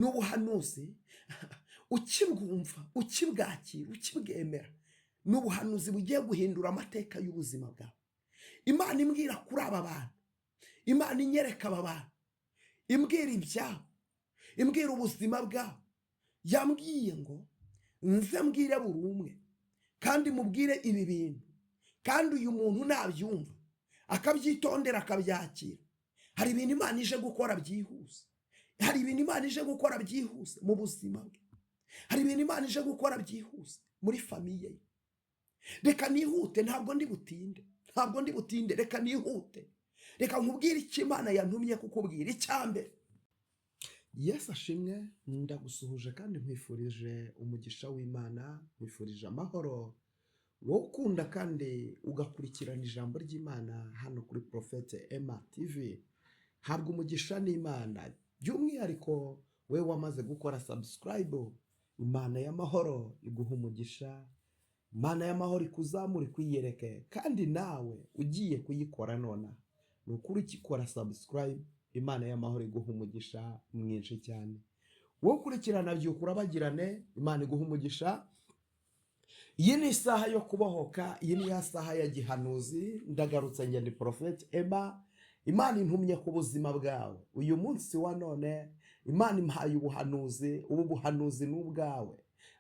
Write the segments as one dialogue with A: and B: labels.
A: Ni ubuhanuzi ukibwumva, ukibwakira, ukibwemera, ni ubuhanuzi bugiye guhindura amateka y'ubuzima bwawe. Imana imbwira kuri aba bantu, Imana inyereka aba bantu, imbwira ibyabo, imbwira ubuzima bwabo, yambwiye ngo nze mbwire buri umwe kandi mubwire ibi bintu. Kandi uyu muntu nabyumva, akabyitondera, akabyakira, hari ibintu Imana ije gukora byihuse. Hari ibintu Imana ije gukora byihuse mu buzima bwe. Hari ibintu Imana ije gukora byihuse muri famille ye. Reka nihute, ntabwo ndi butinde, ntabwo ndi butinde. Reka nihute, reka nkubwire icyo Imana yantumye kukubwira. Icya mbere, Yesu ashimwe. Ndagusuhuje kandi nkwifurije umugisha w'Imana, nkwifurije amahoro, wowe ukunda kandi ugakurikirana ijambo ry'Imana hano kuri Prophète Emma TV. Habwa umugisha n'Imana, by'umwihariko we wamaze gukora subscribe. Imana y'amahoro iguha umugisha, Imana y'amahoro ikuzamure, ikwiyereke. Kandi nawe ugiye kuyikora nonaha, ni ukuri ukikora subscribe, Imana y'amahoro iguha umugisha mwinshi cyane. Wowe ukurikirana Byuka Urabagirane, Imana iguha umugisha. Iyi ni isaha yo kubohoka, iyi ni ya saha ya gihanuzi. Ndagarutse, ngenda Prophète Emma. Imana intumye ku buzima bwawe uyu munsi wa none. Imana impaye ubuhanuzi. Ubu buhanuzi ni ubwawe.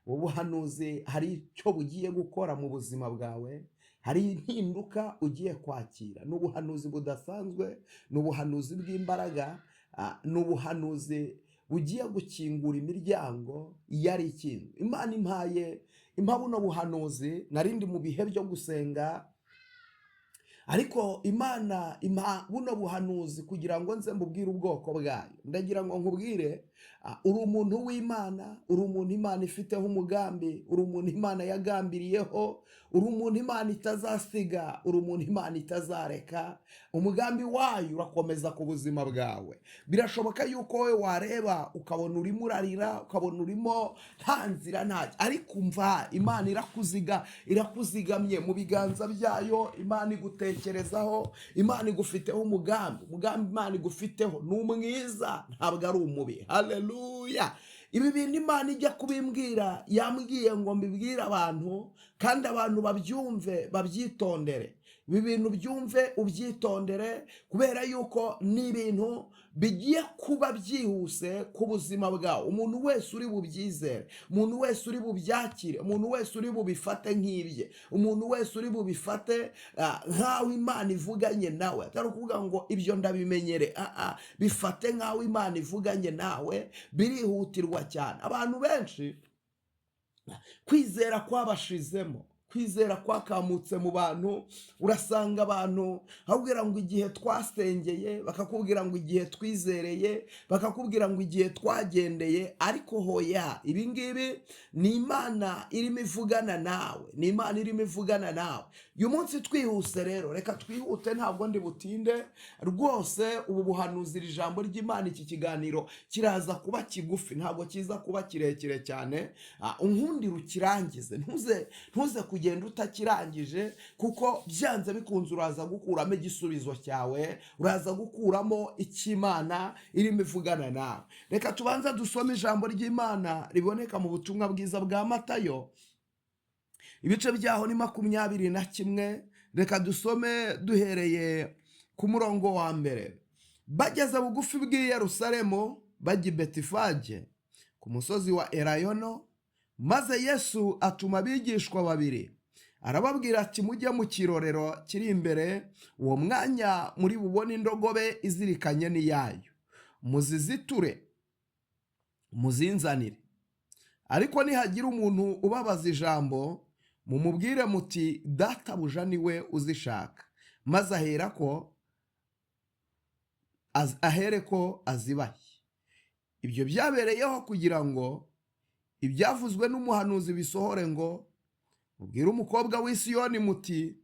A: Ubu buhanuzi hari icyo bugiye gukora mu buzima bwawe, hari impinduka ugiye kwakira. Ni ubuhanuzi budasanzwe, ni ubuhanuzi bw'imbaraga, ni ubuhanuzi bugiye gukingura imiryango yari ikinzwe. Imana impaye impa buno buhanuzi, narindi mu bihe byo gusenga, ariko Imana impa buno buhanuzi kugira ngo nze mbubwire ubwoko bwayo. Ndagira ngo nkubwire, uri umuntu w'Imana, uri umuntu Imana ifiteho umugambi, uri umuntu Imana yagambiriyeho, uri umuntu Imana itazasiga, uri umuntu Imana itazareka. Umugambi wayo urakomeza ku buzima bwawe. Birashoboka yuko wowe wareba ukabona urimo urarira, ukabona urimo nta nzira, ntacyo, ariko umva, Imana irakuziga, irakuzigamye mu biganza byayo. Imana igutekerezaho, Imana igufiteho umugambi. Umugambi Imana igufiteho ni umwiza, ntabwo ari umubi. Haleluya! Ibi bintu Imana ijya kubimbwira, yambwiye ngo mbibwire abantu kandi abantu babyumve, babyitondere. Ibi bintu byumve, ubyitondere, kubera yuko ni ibintu bigiye kuba byihuse ku buzima bwawe. Umuntu wese uri bubyizere, umuntu wese uri bubyakire, umuntu wese uri bubifate nk'ibye, umuntu wese uri bubifate nk'aho Imana ivuganye nawe, atari ukuvuga ngo ibyo ndabimenyere, bifate nk'aho Imana ivuganye nawe. Birihutirwa cyane. Abantu benshi kwizera kwabashizemo, kwizera kwakamutse mu bantu. Urasanga abantu bakubwira ngo igihe twasengeye, bakakubwira ngo igihe twizereye, bakakubwira ngo igihe twagendeye. Ariko hoya, ibi ngibi ni Imana irimo ivugana nawe, ni Imana irimo ivugana nawe uyu munsi. Twihuse rero, reka twihute, ntabwo ndi butinde rwose. Ubu buhanuzi, iri jambo ry'Imana, iki kiganiro kiraza kuba kigufi, ntabwo kiza kuba kirekire cyane. Unkundire ukirangize, ntuze kugenda utakirangije, kuko byanze bikunze uraza gukuramo igisubizo cyawe, uraza gukuramo icyo Imana irimo ivugana nawe. Reka tubanze dusome ijambo ry'Imana riboneka mu Butumwa Bwiza bwa Matayo, ibice byaho ni 21. Reka dusome duhereye ku murongo wa mbere. Bageze bugufi bw'i Yerusalemu, bajya i Betifage ku musozi wa Elayono, maze Yesu atuma abigishwa babiri, arababwira ati: "Mujye mu kirorero kiri imbere, uwo mwanya muri bubone indogobe izirikanye n'iyayo, muziziture muzinzanire. Ariko nihagira umuntu ubabaza ijambo, mumubwire muti 'Databuja niwe uzishaka,' maze ahereko azibahe." Ibyo byabereyeho kugira ngo ibyavuzwe n'umuhanuzi bisohore ngo: "Mubwire umukobwa w'i Siyoni muti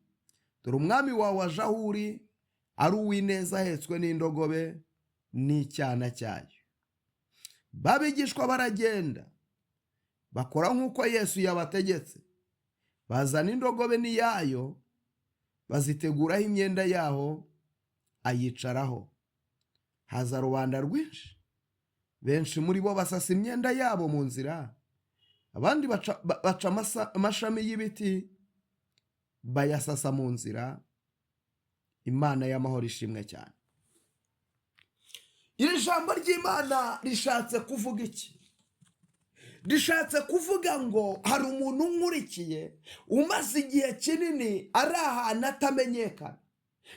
A: 'Dore umwami wawe aje aho uri, ari uw'ineza, ahetswe n'indogobe n'icyana cyayo.'" Babigishwa baragenda, bakora nk'uko Yesu yabategetse. Bazana indogobe n'iyayo, baziteguraho imyenda yaho, ayicaraho. Haza rubanda rwinshi. Benshi muri bo basasa imyenda yabo mu nzira, abandi baca amashami y'ibiti bayasasa mu nzira. Imana y'amahoro ishimwe cyane. Iri jambo ry'Imana rishatse kuvuga iki? Rishatse kuvuga ngo hari umuntu unkurikiye umaze igihe kinini ari ahantu atamenyekana.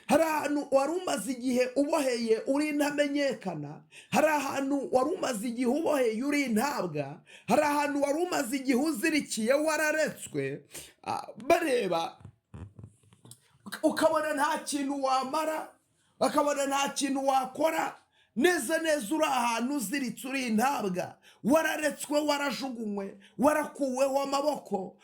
A: Hari ahantu wari umaze igihe uboheye uri intamenyekana. Hari ahantu wari umaze igihe uboheye uri intabwa. Hari ahantu wari umaze igihe uzirikiye, wararetswe, bareba ukabona nta kintu wamara, bakabona nta kintu wakora neza neza, uri ahantu uziritse, uri intabwa, wararetswe, warajugunywe, warakuweho amaboko,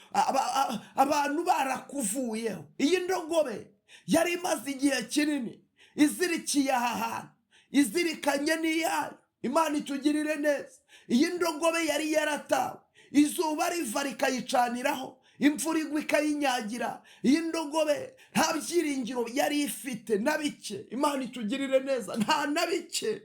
A: abantu barakuvuyeho. Iyi ndogobe yari imaze igihe kinini izirikiye aha hantu, izirikanye n'iyayo. Imana itugirire neza. Iyi ndogobe yari yaratawe, izuba riva rikayicaniraho, imvura igwa ikayinyagira. Iyi ndogobe nta byiringiro yari ifite na bike. Imana itugirire neza. Nta na bike,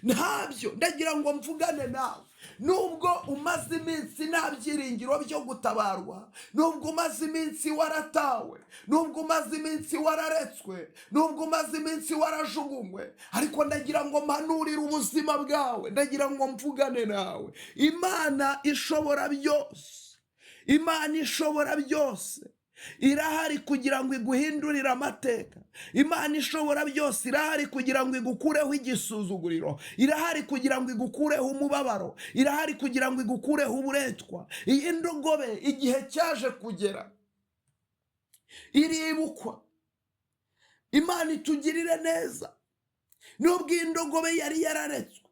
A: ntabyo. Ndagira ngo mvugane nawe: nubwo umaze iminsi nta byiringiro byo gutabarwa, nubwo umaze iminsi waratawe, nubwo umaze iminsi wararetswe, nubwo umaze iminsi warajugunywe, ariko ndagira ngo mpanurire ubuzima bwawe, ndagira ngo mvugane nawe. Imana ishobora byose, Imana ishobora byose irahari kugira ngo iguhindurire amateka. Imana ishobora byose irahari kugira ngo igukureho igisuzuguriro, irahari kugira ngo igukureho umubabaro, irahari kugira ngo igukureho uburetwa. Iyi ndogobe igihe cyaje kugera iribukwa. Imana itugirire neza. Nubwo iyi ndogobe yari yararetswe,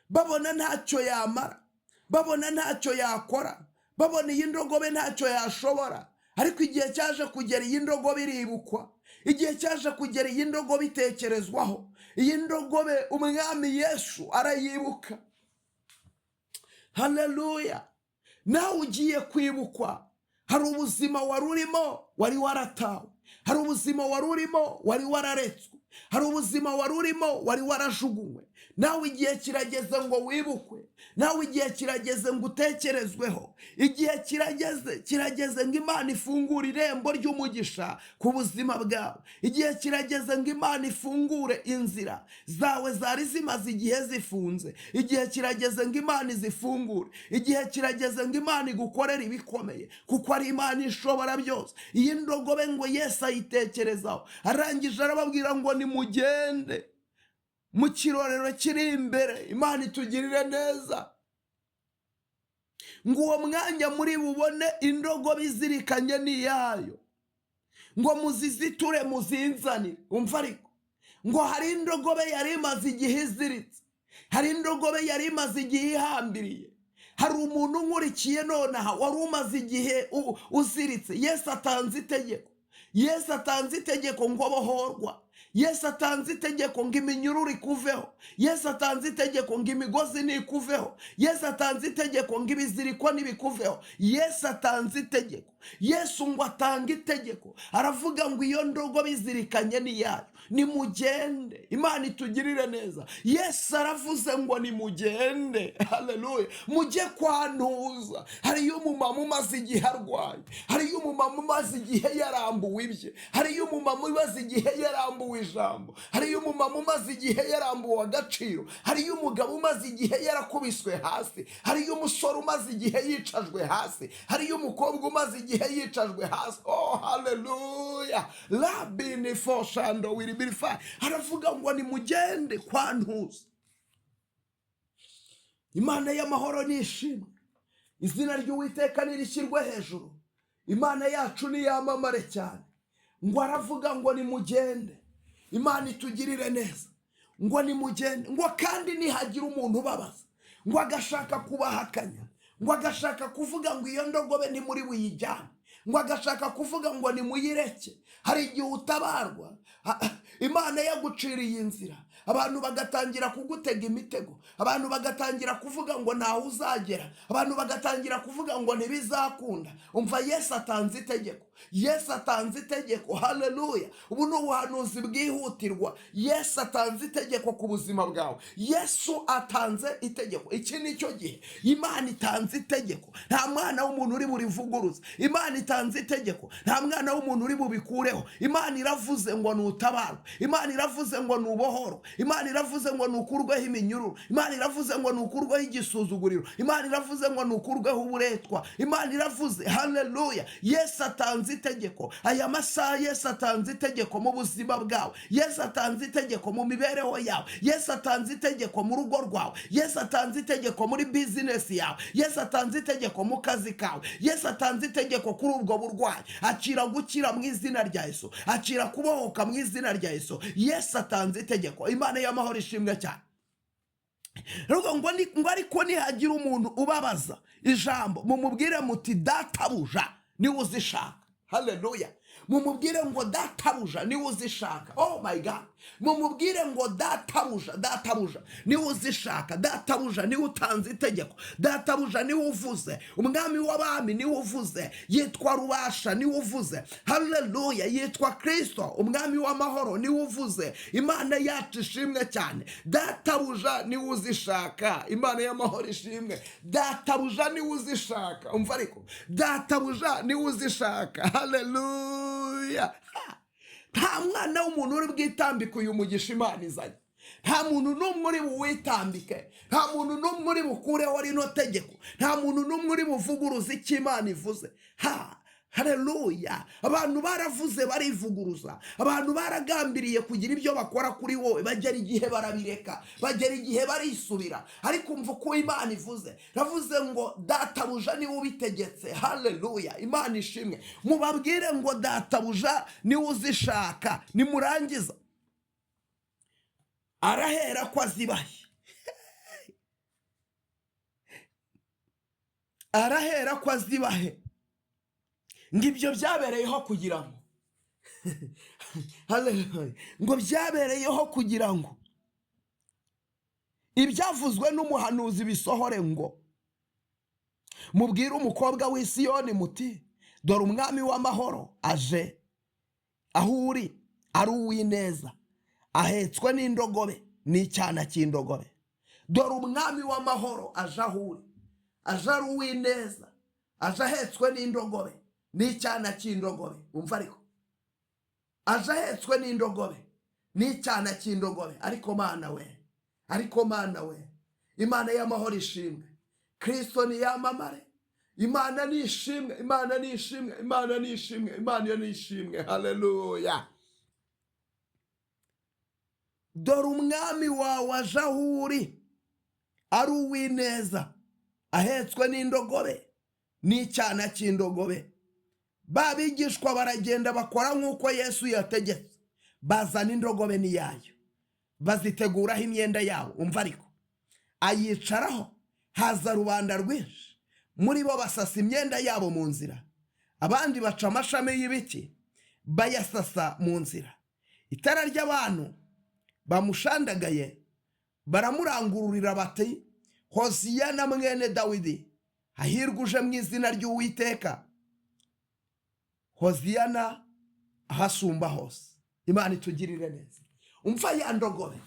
A: babona ntacyo yamara, babona ntacyo yakora, babona iyi ndogobe ntacyo yashobora, ariko igihe cyaje kugera iyi ndogobe iribukwa. Igihe cyaje kugera iyi ndogobe itekerezwaho. Iyi ndogobe Umwami Yesu arayibuka. Haleluya! Nawe ugiye kwibukwa. Hari ubuzima wari urimo wari waratawe, hari ubuzima wari urimo wari wararetswe, hari ubuzima wari urimo wari warajugunywe. Nawe igihe kirageze ngo wibukwe, nawe igihe kirageze ngo utekerezweho. Igihe kirageze, kirageze ngo Imana ifungure irembo ry'umugisha ku buzima bwawe. Igihe kirageze ngo Imana ifungure inzira zawe zari zimaze igihe zifunze. Igihe kirageze ngo Imana izifungure. Igihe kirageze ngo Imana igukorere ibikomeye, kuko ari Imana ishobora byose. Iyi ndogobe ngo Yesu ayitekerezaho, arangije arababwira ngo nimugende mu kirorero kiri imbere. Imana itugirire neza. Ngo uwo mwanya muri bubone indogobe izirikanye n'iyayo, ngo muziziture muzinzanire. Umva ariko, ngo hari indogobe yari imaze igihe iziritse, hari indogobe yari imaze igihe ihambiriye. Hari umuntu unkurikiye nonaha wari umaze igihe uziritse. Yesu atanze itegeko, Yesu atanze itegeko ngo bohorwa. Yesu atanze itegeko ngo iminyururu ikuveho. Yesu atanze itegeko ngo imigozi nikuveho. Yesu atanze itegeko ngo ibiziriko nibikuveho. Yesu atanze itegeko. Yesu ngo atange itegeko, aravuga ngo iyo ndogobe izirikanye n'iyayo, nimugende. Imana itugirire neza. Yesu aravuze ngo nimugende, haleluya, mujye kwantuza. Hariyo umumama umaze igihe arwaye, hariyo umumama umaze igihe yarambuwe ibye, hariyo umumama umaze igihe yarambuwe ijambo, hariyo umumama umaze igihe yarambuwe agaciro, hariyo umugabo umaze igihe yarakubiswe hasi, hariyo umusore umaze igihe yicajwe hasi, hariyo umukobwa umaze igihe yicajwe hasi. Oh, haleluya! Rabini foshando wiribirifa. Aravuga ngo nimugende kwantuza. Imana y'amahoro nishimwe. Izina ry'Uwiteka nirishyirwe hejuru. Imana yacu niyamamare cyane. Ngo aravuga ngo nimugende. Imana itugirire neza. Ngo nimugende, ngo kandi nihagira umuntu ubabaza, ngo agashaka kubahakanya, ngo agashaka kuvuga ngo iyo ndogobe ntimuri buyijyane, ngo agashaka kuvuga ngo nimuyireke. Hari igihe utabarwa. Imana yaguciriye inzira, abantu bagatangira kugutega imitego, abantu bagatangira kuvuga ngo ntawe uzagera, abantu bagatangira kuvuga ngo ntibizakunda. Umva, Yesu atanze itegeko, Yesu atanze itegeko. Haleluya! Ubu ni ubuhanuzi bwihutirwa. Yesu atanze itegeko ku buzima bwawe. Yesu atanze itegeko. Iki ni cyo gihe Imana itanze itegeko, nta mwana w'umuntu uri burivuguruze. Imana itanze itegeko, nta mwana w'umuntu uri bubikureho. Imana iravuze ngo nutabarwe, Imana iravuze ngo nubohorwe, Imana iravuze ngo nukurweho iminyururu, Imana iravuze ngo nukurweho igisuzuguriro, Imana iravuze ngo nukurweho uburetwa. Imana iravuze. Haleluya! Yesu atanze itegeko aya masaha. Yesu atanze itegeko mu buzima bwawe. Yesu atanze itegeko mu mibereho yawe. Yesu atanze itegeko mu rugo rwawe. Yesu atanze itegeko muri bizinesi yawe. Yesu atanze itegeko mu kazi kawe. Yesu atanze itegeko kuri ubwo burwayi. Akira gukira mu izina rya Yesu. Akira kubohoka mu izina rya Yesu. Yesu atanze itegeko. Imana y'amahoro ishimwe cyane. Ruvuga ngo ngo ariko nihagira umuntu ubabaza ijambo, mumubwire muti: "Databuja niwe uzishaka." Haleluya! Mumubwire ngo databuja niwe uzishaka. Oh my God! Mumubwire ngo databuja, databuja niwe uzishaka. Databuja niwe utanze itegeko. Databuja niwe uvuze. Umwami w'abami niwe uvuze. Yitwa Rubasha, niwe uvuze. Haleluya! Yitwa Kirisito, umwami w'amahoro, niwe uvuze. Imana yacu ishimwe cyane. Databuja niwe uzishaka. Imana y'amahoro ishimwe. Databuja niwe uzishaka. Umva ariko, databuja niwe uzishaka. Haleluya! Nta mwana w'umuntu uri bwitambike uyu mugisha Imana izanye. Nta muntu n'umwe uri buwitambike. Nta muntu n'umwe uri bukureho rino tegeko. Nta muntu n'umwe uri buvuguruze icyo Imana ivuze. Ha, haleluya! Abantu baravuze barivuguruza. Abantu baragambiriye kugira ibyo bakora kuri wowe, bagera igihe barabireka, bagera igihe barisubira. Ariko umva uko Imana ivuze. Ravuze ngo databuja niwe ubitegetse. Haleluya! Imana ishimwe. Mubabwire ngo databuja niwe uzishaka. Nimurangiza arahera ko azibahe, arahera ko azibahe. Ngo ibyo byabereyeho kugira ngo, haleluya, ngo byabereyeho kugira ngo ibyavuzwe n'umuhanuzi bisohore, ngo: "Mubwire umukobwa w'i Siyoni muti: 'Dore umwami w'amahoro aje aho uri, ari uw'ineza, ahetswe n'indogobe n'icyana cy'indogobe.'" Dore umwami w'amahoro aje aho uri, aje ari uw'ineza, aje ahetswe n'indogobe n'icyana cy'indogobe. Umva ariko, aje ahetswe n'indogobe n'icyana cy'indogobe. Ariko Mana we, ariko Mana we! Imana y'amahoro ishimwe. Kirisito niyamamare. Imana nishimwe, Imana nishimwe, Imana nishimwe, Imana nishimwe. Haleluya! Dore umwami wawe aje aho uri, ari uw'ineza, ahetswe n'indogobe n'icyana cy'indogobe. Ba bigishwa baragenda, bakora nk'uko Yesu yategetse. Bazana indogobe n'iyayo, baziteguraho imyenda yabo. Umva ariko, ayicaraho. Haza rubanda rwinshi, muri bo basasa imyenda yabo mu nzira, abandi baca amashami y'ibiti bayasasa mu nzira. Itara ry'abantu bamushandagaye baramurangururira bati: "Hoziyana mwene Dawidi, hahirwa uje mu izina ry'Uwiteka, Hoziyana ahasumba hose." Imana itugirire neza. Umva, ya ndogobe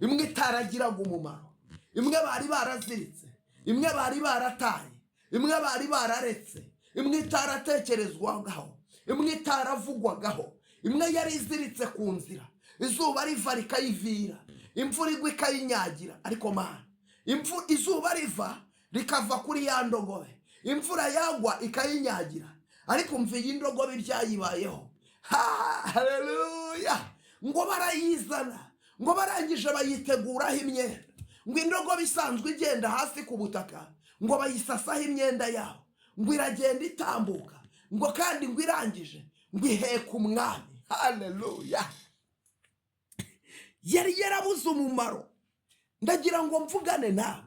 A: imwe itaragiraga umumaro, imwe bari baraziritse, imwe bari barataye, imwe bari bararetse, imwe itaratekerezwagaho, imwe itaravugwagaho, imwe yari iziritse ku nzira, izuba riva rikayivira, imvura igwa ikayinyagira. Ariko Mana, izuba riva rikava kuri ya ndogobe, imvura yagwa ikayinyagira. Ariko umva iyi ndogobe ibyayibayeho. Ha, haleluya! Ngo barayizana, ngo barangije bayiteguraho imyenda. Ngo indogobe isanzwe igenda hasi ku butaka, ngo bayisasaho imyenda yabo. Ngo iragenda itambuka, ngo kandi ngo irangije ngo iheka umwami. Haleluya! Yari yarabuze umumaro. Ndagira ngo mvugane nawe.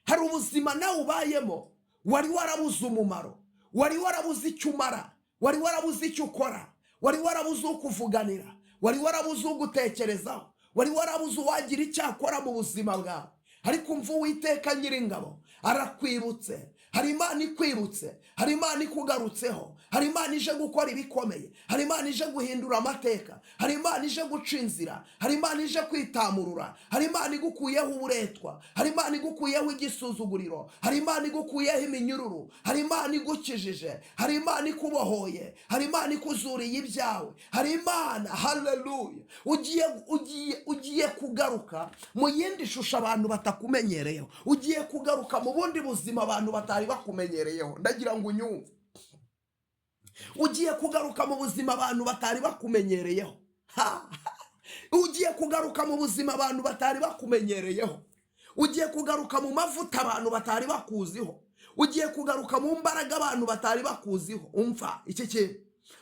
A: Hari ubuzima nawe ubayemo wari warabuze umumaro, wari warabuze icyo umara, wari warabuze icyo ukora, wari warabuze ukuvuganira. Wari warabuze ugutekerezaho, wari warabuze uwagira icyo akora mu buzima bwawe, ariko umva, Uwiteka Nyiringabo arakwibutse. Hari Imana ikwibutse, hari Imana ikugarutseho, hari Imana ije gukora ibikomeye, hari Imana ije guhindura amateka, hari Imana ije guca inzira, hari Imana ije kwitamurura, hari Imana igukuyeho uburetwa, hari Imana igukuyeho igisuzuguriro, hari Imana igukuyeho iminyururu, hari Imana igukijije, hari Imana ikubohoye, hari Imana ikuzuriye ibyawe, hari Imana, haleluya. Ugiye kugaruka mu yindi shusho abantu batakumenyereyeho, ugiye kugaruka mu bundi buzima abantu batari bakumenyereyeho. Ndagira ngo unyumve, ugiye kugaruka mu buzima abantu batari bakumenyereyeho. Ha! Ugiye kugaruka mu buzima abantu batari bakumenyereyeho, ugiye kugaruka mu mavuta abantu batari bakuziho, ugiye kugaruka mu mbaraga abantu batari bakuziho. Umva iki kintu,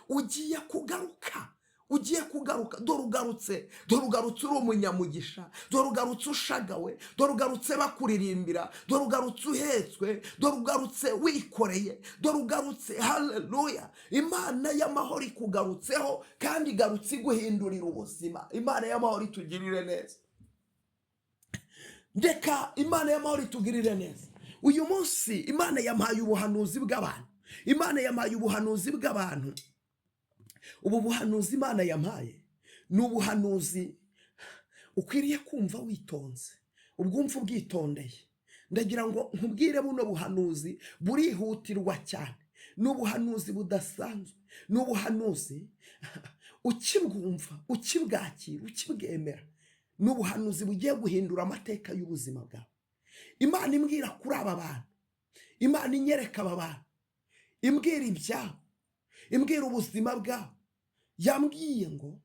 A: ugiye kugaruka, ugiye kugaruka. Dore ugarutse, dore ugarutse uri umunyamugisha, dore ugarutse ushagawe, dore ugarutse bakuririmbira, dore ugarutse uhetswe, dore ugarutse wikoreye, dore ugarutse, haleluya. Imana y'amahoro ikugarutseho kandi igarutse iguhindurira ubuzima. Imana y'amahoro itugirire neza. Reka Imana y'amahoro itugirire neza. Uyu munsi Imana yampaye ubuhanuzi bw'abantu, Imana yampaye ubuhanuzi bw'abantu. Ubu buhanuzi Imana yampaye ni ubuhanuzi ukwiriye kumva witonze, ubwumva ubwitondeye. Ndagira ngo nkubwire, buno buhanuzi burihutirwa cyane, ni ubuhanuzi budasanzwe, ni ubuhanuzi ukibwumva, ukibwakira, ukibwemera, ni ubuhanuzi bugiye guhindura amateka y'ubuzima bwawe. Imana imbwira kuri aba bantu, Imana inyereka aba bantu, imbwira ibyabo, imbwira ubuzima bwabo, yambwiye ngo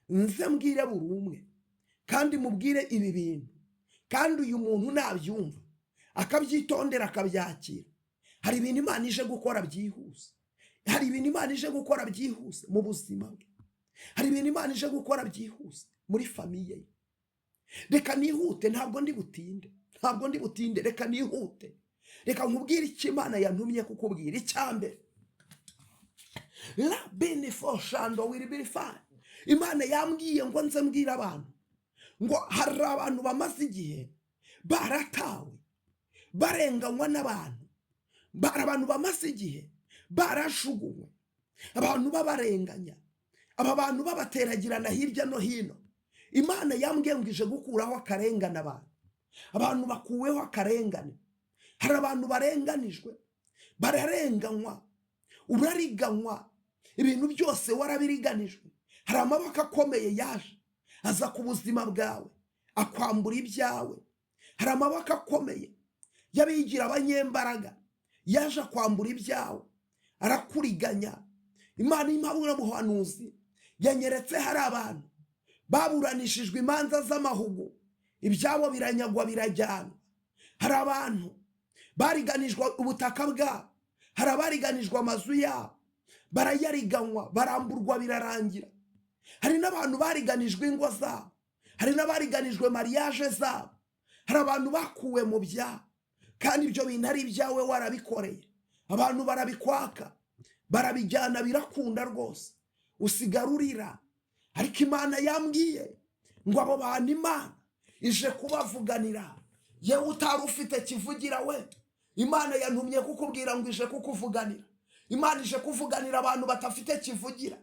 A: nze mbwire buri umwe kandi mubwire ibi bintu. Kandi uyu muntu nabyumva, akabyitondera, akabyakira, hari ibintu Imana ije gukora byihuse, hari ibintu Imana ije gukora byihuse mu buzima bwe, hari ibintu Imana ije gukora byihuse muri famille ye. Reka nihute, ntabwo ndi butinde, ntabwo ndi butinde. Reka nihute, reka nkubwire icyo Imana yantumye kukubwira. Icyambere, la benefo shando will be fine. Imana yambwiye ngo nze mbwire abantu ngo hari abantu bamaze igihe baratawe, barenganywa n'abantu, bari abantu bamaze igihe barashugunywe, abantu babarenganya, aba bantu babateragirana hirya no hino. Imana yambwiye ngo ije gukuraho akarengane abantu, abantu bakuweho akarengane. Hari abantu barenganijwe, bararenganywa, urariganywa, ibintu byose warabiriganijwe. Hari amaboko akomeye yaje aza ku buzima bwawe akwambura ibyawe. Hari amaboko akomeye y'abigira abanyembaraga yaje akwambura ibyawe, arakuriganya. Imana y'Impabuhanuzi yanyeretse hari abantu baburanishijwe imanza z'amahugu, ibyabo biranyagwa, birajyanwa. Hari abantu bariganijwe ubutaka bwabo, hari abariganijwe amazu yabo, barayariganywa, baramburwa, birarangira. Hari n'abantu bariganijwe ingo zabo, hari n'abariganijwe mariage zabo. Hari abantu bakuwe mu byabo kandi ibyo bintu ari ibyawe warabikoreye, abantu barabikwaka, barabijyana, birakunda rwose, usigara urira. Ariko Imana yambwiye ngo abo bantu Imana ije kubavuganira. Yewe utari ufite kivugira we, Imana yantumye kukubwira ngo ije kukuvuganira. Imana ije kuvuganira abantu badafite kivugira.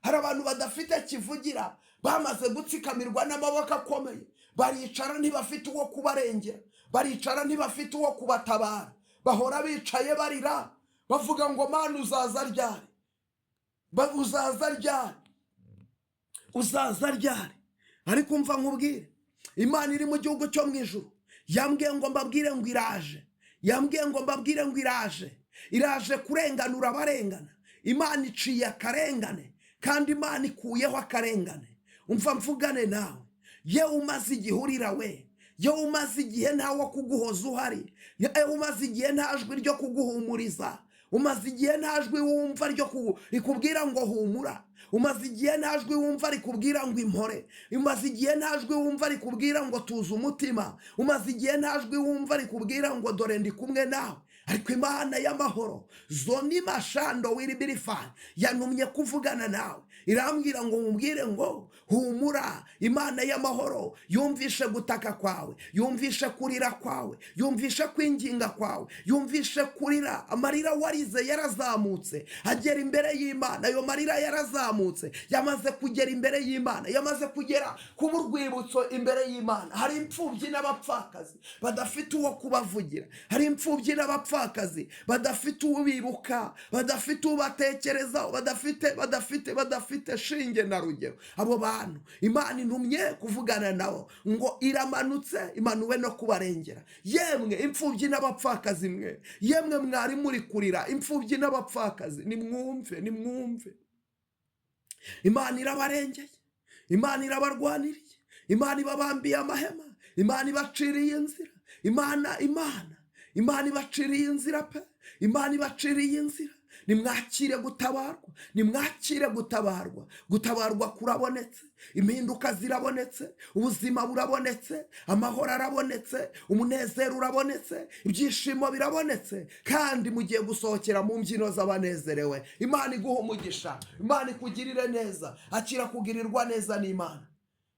A: Hari abantu badafite kivugira, bamaze gutsikamirwa n'amaboko akomeye, baricara ntibafite uwo kubarengera, baricara ntibafite uwo kubatabara, bahora bicaye barira, bavuga ngo: "Mana, uzaza ryari? Uzaza ryari? Uzaza ryari?" Ariko umva nkubwire, Imana iri mu gihugu cyo mu ijuru yambwiye ngo mbabwire ngo iraje, yambwiye ngo mbabwire ngo iraje, iraje kurenganura abarengana. Imana iciye akarengane kandi Imana ikuyeho akarengane. Umva mvugane nawe, yewe umaze igihe urira we, yewe umaze igihe ntawo kuguhoza uhari, yewe umaze igihe nta jwi ryo kuguhumuriza, umaze igihe nta jwi wumva ryo rikubwira ngo humura, umaze igihe nta jwi wumva rikubwira ngo impore, umaze igihe nta jwi wumva rikubwira ngo tuza umutima, umaze igihe nta jwi wumva rikubwira ngo dore ndi kumwe nawe. Ariko Imana y'amahoro zoni mashando wiribirifani yantumye kuvugana nawe, irambwira ngo mubwire ngo humura. Imana y'amahoro yumvishe gutaka kwawe, yumvishe kurira kwawe, yumvishe kwinginga kwawe, yumvishe kurira. Amarira warize yarazamutse agera imbere y'Imana. Ayo marira yarazamutse, yamaze kugera imbere y'Imana, yamaze kugera kuba urwibutso imbere y'Imana. Hari imfubyi n'abapfakazi badafite uwo kubavugira, hari imfubyi n'abapfakazi badafite ubibuka, badafite ubatekerezaho, badafite badafite badafite shinge na rugero. Abo bantu Imana intumye kuvugana nabo ngo iramanutse, imanuwe no kubarengera. Yemwe imfubyi n'abapfakazi mwe, yemwe mwari muri kurira, imfubyi n'abapfakazi, nimwumve, nimwumve. Imana irabarengeye, Imana irabarwaniriye, Imana ibabambiye amahema, Imana ibaciriye inzira. Imana, Imana, Imana ibaciriye inzira pe, Imana ibaciriye inzira. Nimwakire gutabarwa, nimwakire gutabarwa. Gutabarwa kurabonetse, impinduka zirabonetse, ubuzima burabonetse, amahoro arabonetse, umunezero urabonetse, ibyishimo birabonetse, kandi mugiye gusohokera mu mbyino z'abanezerewe. Imana iguha umugisha, Imana ikugirire neza. Akira kugirirwa neza n'Imana.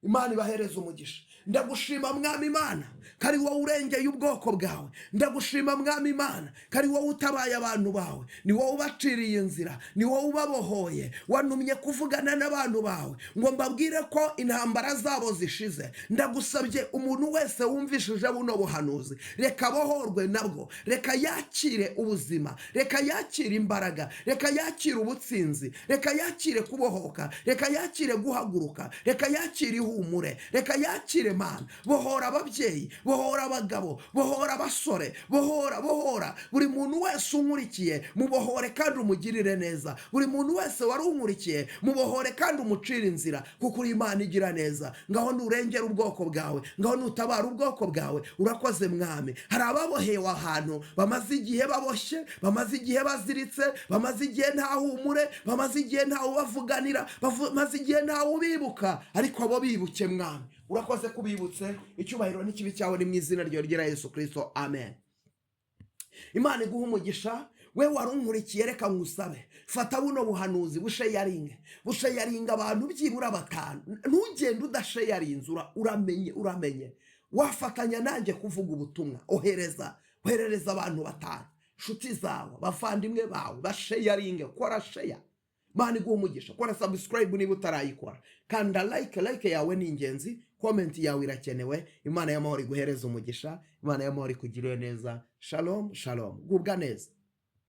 A: Imana ibahereza umugisha. Ndagushima Mwami Imana ko ari wowe urengeye ubwoko bwawe. Ndagushima Mwami Imana ko ari wowe utabaye abantu bawe, ni wowe ubaciriye inzira, ni wowe ubabohoye. Wantumye kuvugana n'abantu bawe ngo mbabwire ko intambara zabo zishize. Ndagusabye, umuntu wese wumvishije buno buhanuzi, reka abohorwe nabwo, reka yakire ubuzima, reka yakire imbaraga, reka yakire ubutsinzi, reka yakire kubohoka, reka yakire guhaguruka, reka yakire ihumure, reka yakire. Mana, bohora ababyeyi, bohora abagabo, bohora abasore, bohora, bohora buri muntu wese unkurikiye. Mubohore kandi umugirire neza. Buri muntu wese wari unkurikiye, mubohore kandi umucire inzira, kuko uri Imana igira neza. Ngaho nurengera ubwoko bwawe, ngaho nutabara ubwoko bwawe. Urakoze Mwami. Hari ababohewe ahantu bamaze igihe baboshye, bamaze igihe baziritse, bamaze igihe nta humure, bamaze igihe ntawe ubavuganira, bamaze igihe ntawe ubibuka, ariko abo bibuke Mwami. Urakoze kubibutse. Icyubahiro n'ikibi cyawe, ni mu izina ryawe ryera Yesu Kirisito, amen. Imana iguha umugisha. We wari unkurikiye, reka nkusabe, fata buno buhanuzi busharinge, busharinga abantu byibura batanu. Ntugende udasharinze. Uramenye, uramenye wafatanya nanjye kuvuga ubutumwa. Ohereza, oherereza abantu batanu, inshuti zawe, abavandimwe bawe, basharinge. Kora share. Imana iguha umugisha. Kora subscribe niba utarayikora, kanda like. Like yawe ni ingenzi, comment yawe irakenewe. Imana y'amahoro iguhereze umugisha, Imana y'amahoro ikugirire neza. Shalom, shalom, gubwa neza.